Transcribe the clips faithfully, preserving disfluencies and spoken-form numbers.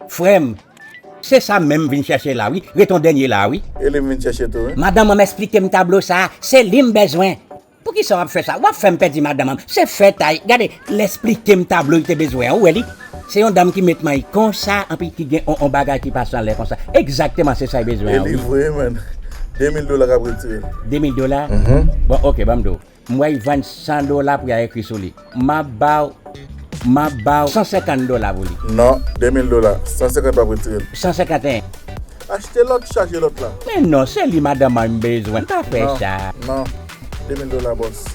Frè m, se sa menm m vin chèche la wi, ret yon dènye la wi. E li m vin chèche tou wi. Madanm an m esplike m tablo sa, se li m bezwen. Poukisa w ap fè sa? W ap fè m pèdi madanm an. Se fèt a, gade, l esplike m tablo l te bezwen an, ou wè li? Se yon dam ki met may konsa, anpi ki gen on, on bagay ki pase anlè konsa. Egzakteman se sa l bezwen an wi. E li vre, man. De mil dola k ap retire l. De mil dola? Mhm. Bon, oke, ban m di w. M wè y vann san dola pou y al ekri sou li. M ap ba w, m ap ba w san senkant dola pou li. Non, de mil dola, san senkant w ap retire l. San senkant e en. Achte lòt, chaje lòt la. Men non, se li madanm mwen m bezwen. M pa fè sa. Non, de mil dola, bòs.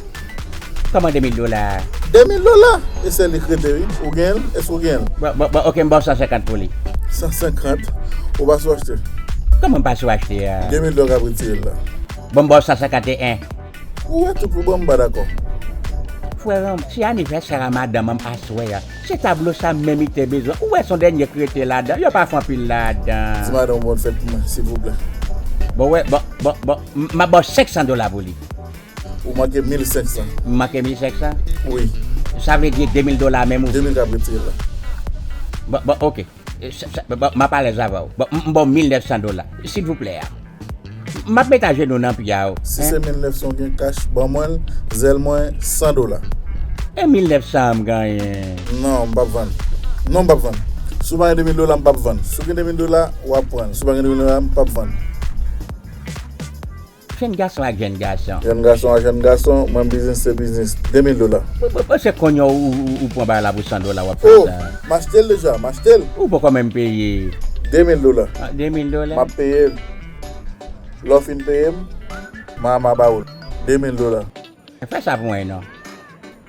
Kòman de mil dola? De mil dola? E se li k rete wi. Ou gen l? Èske ou gen l? Bon, bon, bon, oke, m ba w san senkant pou li. San senkant? Ou pa sou achte? Kòman m pa sou achte a? De mil dola k ap retire l la. Bon, m ba w san senkant e en. Ou wè tout pou bon, m pa dakò. Frè m, se anivèsè a madanm an aswè a. Se tablo sa menm li te bezwen. Ou wè se yon dènye k rete ladan. Yo pa fè anpil ladan. Di madanm ou bòn fèt pou mwen, silvouplè. Bon, wè, bon, bon, bon, m, m ap ba w senk san dola pou li. Ou manke mil senk san. M manke mil senk san? Wi. Sa vle di de mil dola menm ou? De mil k ap retire la. Bon, bon, oke. E, sa, sa, bon, m ap alèz avè w. Bon, m, m ba w mil nèf san dola. Silvouplè a. M ap met ajenou nan pye a w. Si se mil nèf san w gen kach, ban mwen l, zèl mwen, san dola. E mil nèf san an m genyen. Non, m p ap vann. Non, m p ap vann. Si w pa gen de mil dola, m p ap vann. Si w gen de mil dola, w ap pran l. Si w pa gen de mil dola, m p ap vann. Jèn gason ak jèn gason. Jèn gason ak jèn gason, mwen biznis se biznis. De mil dola. Bon, bon, bon, se kounye a ou, ou, ou pran bagay la pou san dola, w ap fè sa. Oh, m achte l deja, m achte l. Ou poko menm peye. De mil dola. Ah, de mil dola? M ap peye l. Lè w fin peye m, m a, m a ba ou l. De mil dola. Fè sa pou mwen non.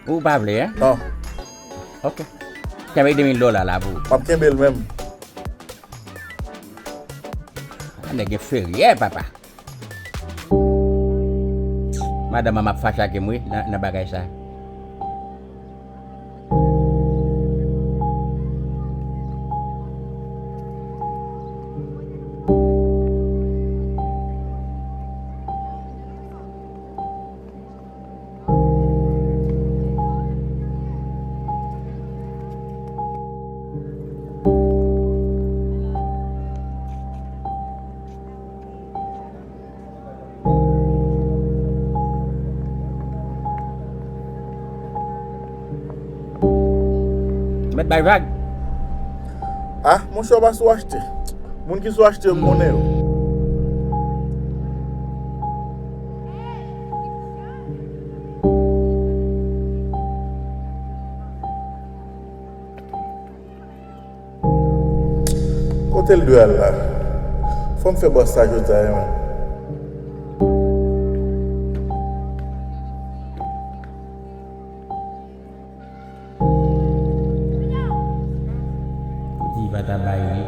Ou pa vle, en? Non. Ok. Kenbe de mil dola la pou ou. M ap kenbe l menm. Ah, nèg enferyè, papa. Madanm an m ap fache ak m wi nan, nan bagay sa. Mèt bay vag. Ah, monchè, w pa sou achte. Moun ki sou achte yo, m konnen yo. Kote l dwe al la? Fò m fè bòs sa jodi a, wi, mwen. Ou di pa ta bay li.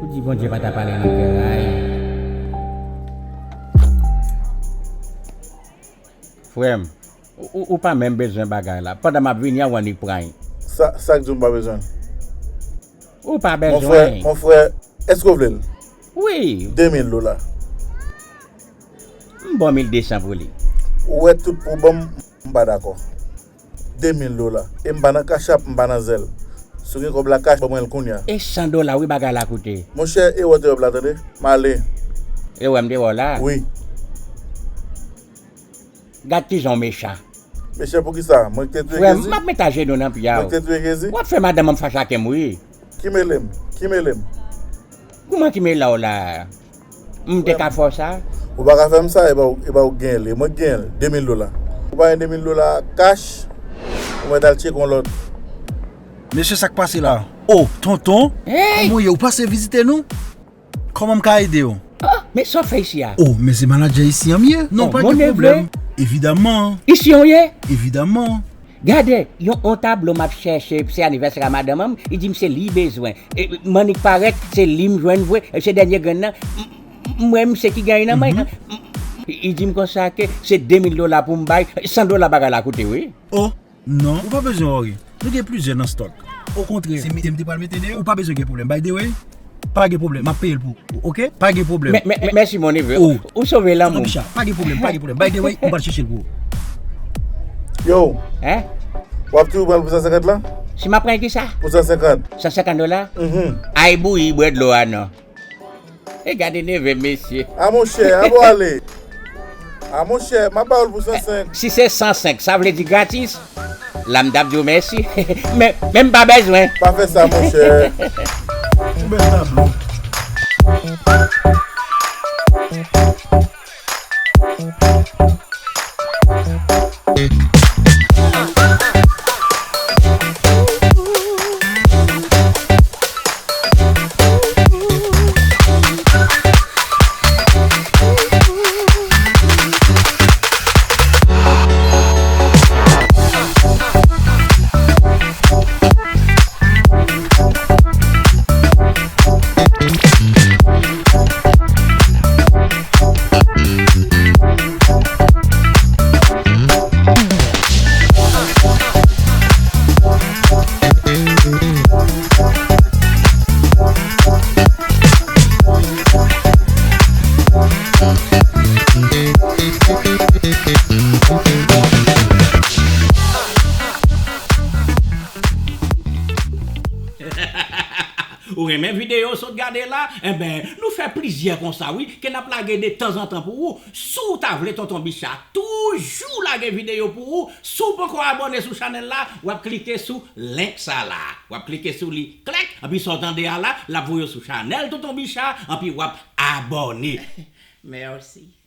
Ou di Bondye pa ta pale nan kè ray. Frè m, ou, ou, ou pa menm bezwen bagay la. Pandan m ap vini an, w annik pran l. Sa, sa k di w m pa bezwen l? Ou pa bezwen l. Mon frè, mon frè, èske w vle l? Wi. De mil dola. M ba w mil de san pou li. Ou wè tout pou ban m, m pa dakò. De mil dola. E m pa nan Cash App, m pa nan Zelle. Si w gen kòb la kach, ban mwen l kounye a. E san dola wi bagay la koute. Monchè, e wè w te wè m la, tande? M ale. E wè m te wè w la? Wi. Gad kijan w mechan. Mechan poukisa? Mwen k te touye Jezi? Frè m, m ap met ajenou nan pye a w. Mwen k te touye Jezi? W ap fè madanm an fache ak m, wi. Ki mele m? Ki mele m? Kouman ki mele w la? M te ka fè w sa? Ou pa ka fè m sa, e pa w, e pa w k genyen l, e mwen k genyen l, de mil dola. Ou pa gen de mil dola kach, ou mèt al tcheke yon lòt. Mesye, sa k pase la? O, tonton, kòman w ye? Ou pase vizite nou? Kòman m ka ede w? Ah, men sa w fè isi a? O, men se manadjè isi an m ye. Non, pa gen pwoblèm. Evidaman. Isi an w ye? Evidaman. Gade, yon, yon tablo m ap chèche, se anivèsè a madanm an m, li di m se li bezwen. E, m annik parèt, se li m jwenn vre, se dènye grenn nan. M, m, m wè misye ki genyen nan men. M, m, li di m konsa ke se de mil dola pou m bay, san dola bagay la koute, wi. O, non, ou pa bezwen wòri. Nou gen plizyè nan stòk. Okontrè, se mete m te pral mete deyò. Ou pa bezwen gen pwoblèm. By the way, pa gen pwoblèm. M ap peye l pou ou, oke? Pa gen pwoblèm. Mè, mè, mè, mèsi, mon neveu. O. Ou, ou sove lanmou. Tonton Bicha, pa gen pwoblèm, pa gen pwoblèm. By the way, m pral chèche l pou ou. Yo. Hein? W ap toujou pral pou san senkant lan? Si m ap pran kisa? Pou san senkant. San senkant dola? Mhm. Ay bouyi, bwè dlo a non. E gade neve mesye. A monchè, a bon ale. A monchè, m ap ba w l pou san senk. Si se san senk, sa vle di gratis? La m t ap di w mèsi. Men, men m pa bezwen. Pa fè sa, monchè. Yon bèl tablo. Ou renmen videyo w sot gade la? Enben, nou fè plizyè konsa wi, ke n ap lage de tanzantan pou ou. Si w ta vle Tonton Bicha toujou lage videyo pou ou, si w poko abòne sou chanèl la, w ap klike sou link sa la. W ap klike sou li, klèk, anpi sa w tande a la, l ap voye w sou chanèl Tonton Bicha, anpi w ap abòne. Mèsi.